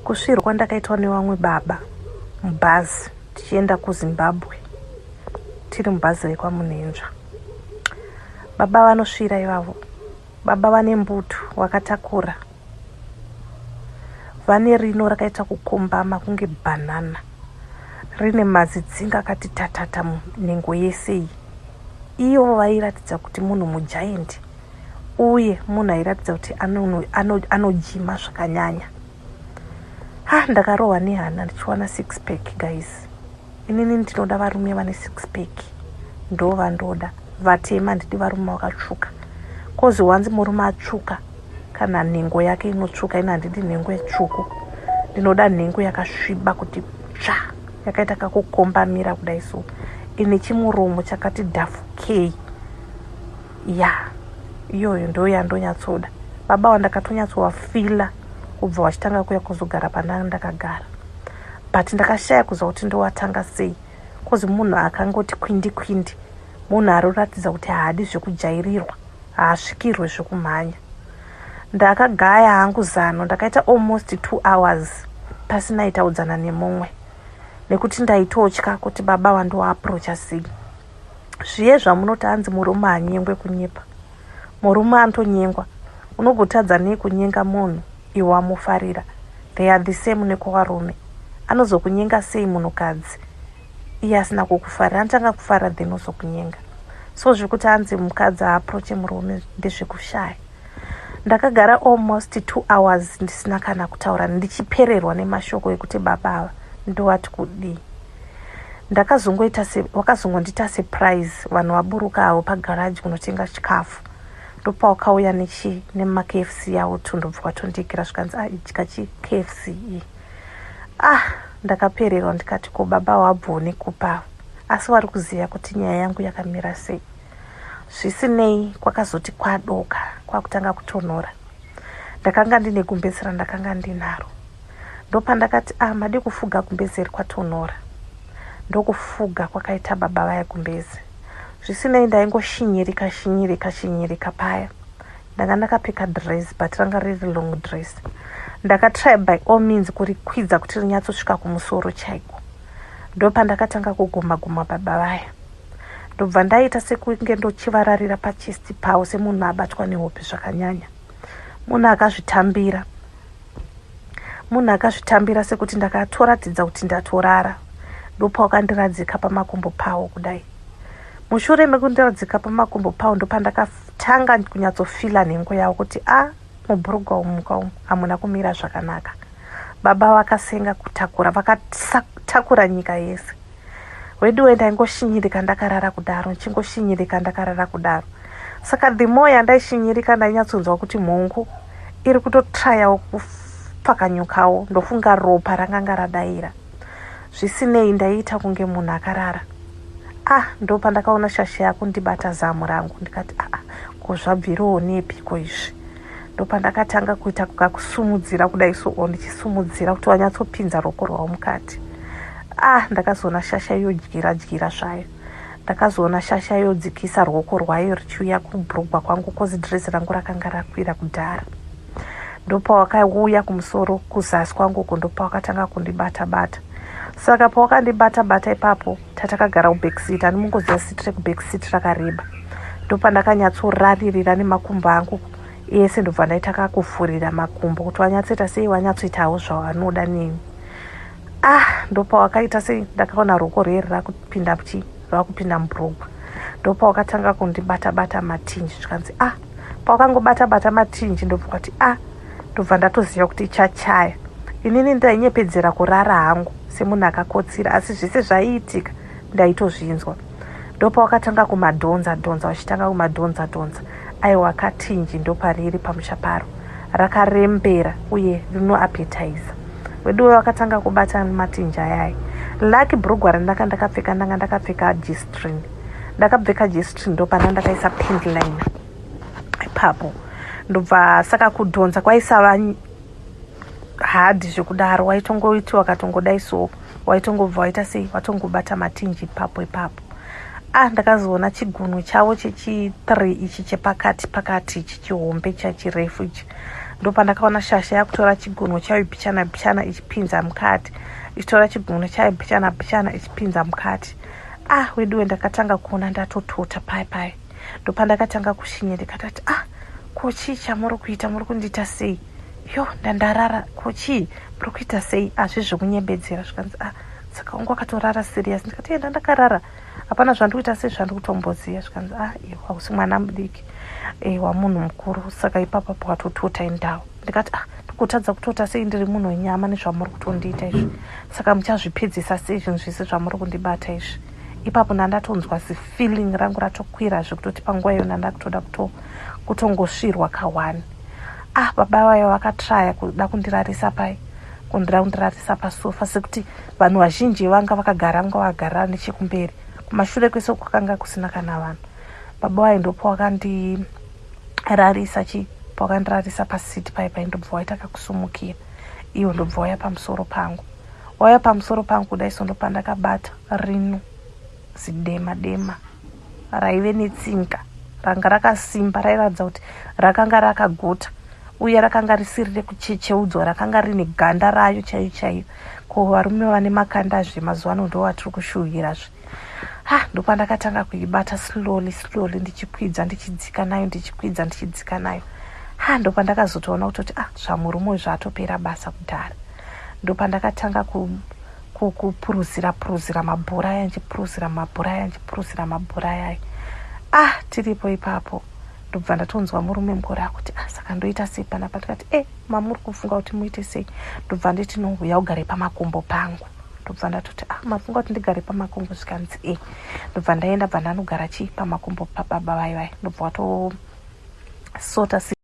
Kusvirwa kwandakaitwa nevamwe baba mubhazi tichienda kuZimbabwe tiri mubhazi rekwaMunhenzva. Baba vanosvira ivavo. Baba vane mbutu vakatakura. Vane rino rakaita kukombama kunge bhanana. Rine mazitsinga akati tatata nhengo yese iyi. Ivo vairatidza kuti munhu mugiant uye munhu airatidza kuti anojima zvakanyanya. Ha, ndakarohwa nehana ndichiwana six pack guys. Inini ndinoda varume vane six pack, ndo vandoda. Vatema handidi varume vakatsvuka, kozi wanzi murume atsvuka kana nhengo yake inotsvuka. Ini handidi nhengo yetsvuku, ndinoda nhengo yakasviba kuti tsva, yakaita kakukombamira kudai so, ine chimuromo chakati dhafukei. Ya, iyoyo ndo yandonyatsoda. Baba wandakatonyatsowafila kubva vachitanga kuya kuzogara pandanga ndakagara, but ndakashaya kuziva kuti ndowatanga sei, kozi munhu akangoti kwindi kwindi, munhu aroratidza kuti haadi zvekujairirwa, haasvikirwe zvekumhanya. Ndakagaya hangu zano, ndakaita almost 2 hours pasina itaudzana nemumwe, nekuti ndaitotya kuti baba vandoapproacha sei. Zviye zvamunoti hanzi murume hanyengwe, kunyepa. Murume anotonyengwa. Unogotadza nei kunyenga munhu iwe wamufarira? They are the same nekuvarume. Anozokunyenga sei munhukadzi iye asina kukufarira? Anotanga kufarira, then ozokunyenga. So zvekuti hanzi mukadzi haapproache murume ndezvekushaya. Ndakagara almost 2 hours ndisina kana kutaura, ndichipererwa nemashoko ekuti baba ava ndovati kudii. Ndakazongoita wakazongondiita surprise vanhu vaburuka avo pagaraji kunotenga chikafu. Ndopawakauya nechi nemaKFC yavo tu, ndobva watondiikira, zvikanzi, "Ah, idya chi KFC iyi." Ah, ndakapererwa, ndikati, "Ko baba wabvo nekupa, asi vari kuziva kuti nyaya yangu yakamira sei?" Zvisinei, kwakazoti kwadoka, kwakutanga kutonhora, ndakanga ndine gumbezi randakanga ndinaro. Ndopandakati, "Ah, madi kufuga gumbezi iri, kwatonhora." Ndokufuga kwakaita baba vaya gumbezi. Zvisinei, ndaingoshinyirika shinyirika shinyirika paya. Ndanga ndakapfeka dress, but ranga riri long dress. Ndakatry by all means kurikwidza kuti rinyatsosvika kumusoro chaiko. Ndopandakatanga kuguma guma baba vaya, ndobva ndaita sekunge ndochivararira pachest pavo, semunhu abatwa nehope zvakanyanya, munhu akazvitambira, munhu akazvitambira, sekuti ndakatoratidza kuti ndatorara. Ndopawakandiradzika pamakumbo pavo kudai. Mushure mekundiradzika pamakumbo pavo, ndopandakatanga kunyatsofila nhengo yavo kuti a mubhurugwa umuka umu hamuna kumira zvakanaka. Baba vakasenga kutakura, vakatakura nyika yese. Weduwe, ndaingoshinyirika ndakarara kudaro, ndichingoshinyirika ndakarara kudaro. Saka the more yandaishinyirika, ndainyatsonzwa kuti mhungu iri kutotrayawo kupfakanyukawo. Ndofunga ropa ranganga radaira. Zvisinei, ndaiita kunge munhu akarara. Ah, ndo pandakaona shasha yakundibata zamu rangu, ndikati, "Aa, ko zvabvirawo nepiko izvi?" Ndopandakatanga kuita kukakusumudzira kudai so, ndichisumudzira kuti wanyatsopinza ruoko rwavo mukati. Ah, ndakazoona shasha yodyira dyira zvayo. Ndakazoona shasha yodzikisa ruoko rwayo richiuya kubhurugwa kwangu, kozi dhirezi rangu rakanga rakwira kudhara. Ndopawakauya kumusoro kuzasi kwangu uko, ndopawakatanga kundibata bata. Saka pawakandibata bata ipapo, tatakagara kubackseat, ani mungoziva seat rekubackseat rakareba, ndopandakanyatsoraririra nemakumbo angu ese, ndobva ndaita kakuvhurira makumbo kuti wanyatsoita sei, wanyatsoitawo zvavanoda neni. Ah, ndopawakaita sei, ndakaona ruoko rweri rakupinda chi rwakupinda mubhurugwa. Ndopawakatanga kundibata bata matinji, zvikanzi, ah, pawakangobata bata matinji, ndobva kwati, ah, ndobva ndatoziva kuti ichachaya. Inini ndainyepedzera kurara hangu semunhu akakotsira, asi zvese zvaiitika ndaitozvinzwa. Ndopawakatanga kumadhonza dhonza, uchitanga kumadhonza dhonza. Aiwa, katinji ndopariri pamusha paro, rakarembera uye rinoapetiza. Weduwe, vakatanga kubata matinji ayaya. Lucky bhurugwa randanga ndakapfeka, ndanga ndakapfeka G-string. Ndakapfeka G-string, ndopanda ndakaisa panty liner ipapo. Ndobva saka kudhonza kwaisava hard zvekudaro. Waitongoiti wakatongodai so, waitongobva waita sei, watongobata matinji ipapo ipapo. Ah, ndakazoona chigunwe chavo chechi3 ichi chepakati pakati ichi, chihombe chachirefu ichi. Ndopandakaona shasha yakutora chigunwe chayo bichana bichana ichipinza mukati, ichitora chigunwe chayo bichana bichana ichipinza mukati. Ah, weduwe, ndakatanga kuona ndatotota pai pai. Ndopandakatanga kushinya, ndikatati, "Ah, ko chii chamuri kuita? Muri kundiita sei? Yo, ndandarara. Ko chii muri kuita sei?" Azvi zvekunyembedzera. Zvikanzi, "Ah, saka wangu wakatorara serious?" Ndikati, "Enda, ndakarara, hapana zvandikuita sei, zvandiri kutomboziva." Zvikanzi, "Ah, iwe hausi mwana mudiki, wamunhu mukuru, saka ipapo watotota indawo." Ndikati, "Ah, ndikutadza kutota sei ndiri munhu wenyama nezvamuri kutondiita izvi? Saka muchazvipedzisa sei zvinhu zvese zvamuri kundibata izvi?" Ipapo ndandatonzwa zifeeling rangu ratokwira, zvekutoti panguva iyo ndandakutoda kutongosvirwa ka1. Ah, baba vayo vakatraya kuda kundirarisa pai, kundira kundirarisa pasofa, sekuti vanhu vazhinji vanga vakagara, vanga vakagarira nechekumberi. Kumashure kwese kwakanga kusina kana vanhu. Baba vayo ndopawakandirarisa chi, pawakandirarisa paseat pai pai, ndobva waita kakusumukira iwo, ndobva wauya pamusoro pangu. Wauya pamusoro pangu kudai so, ndopandakabata rino zidema dema raive netsinga, ranga rakasimba, rairatidza kuti rakanga rakaguta uye rakanga risiri rekuchecheudzwa, rakanga rine ganda rayo chaiyo chaiyo. Ko varume vane makandazve mazuva ano ndo vatiri kushuvirazve. Ha, ndopandakatanga kuibata slowly slowly, ndichikwidza ndichidzika nayo, ndichikwidza ndichidzika nayo. Ha, ndopandakazotoona kutoti, ah, zvamurume uyu zvatopera basa kudhara. Ndopandakatanga kupuruzira puruzira mabhora aya, ndichipuruzira mabhora aya, ndichipuruzira mabhora ayaya. Ah, tiripo ipapo, ndobva ndatonzwa murume mukuru akuti, "Ah, saka ndoita sei panapa?" Ndikati, "E, mamuri kufunga kuti muite sei?" Ndobva nditi, "No, uya ugare pamakumbo pangu." Ndobva ndatoti, "Ah, mafunga kuti ndigare pamakumbo?" Zvikanzi, "E." Ndobva ndaenda, bva ndanogara chi pamakumbo pababa vai vai, ndobva watosota.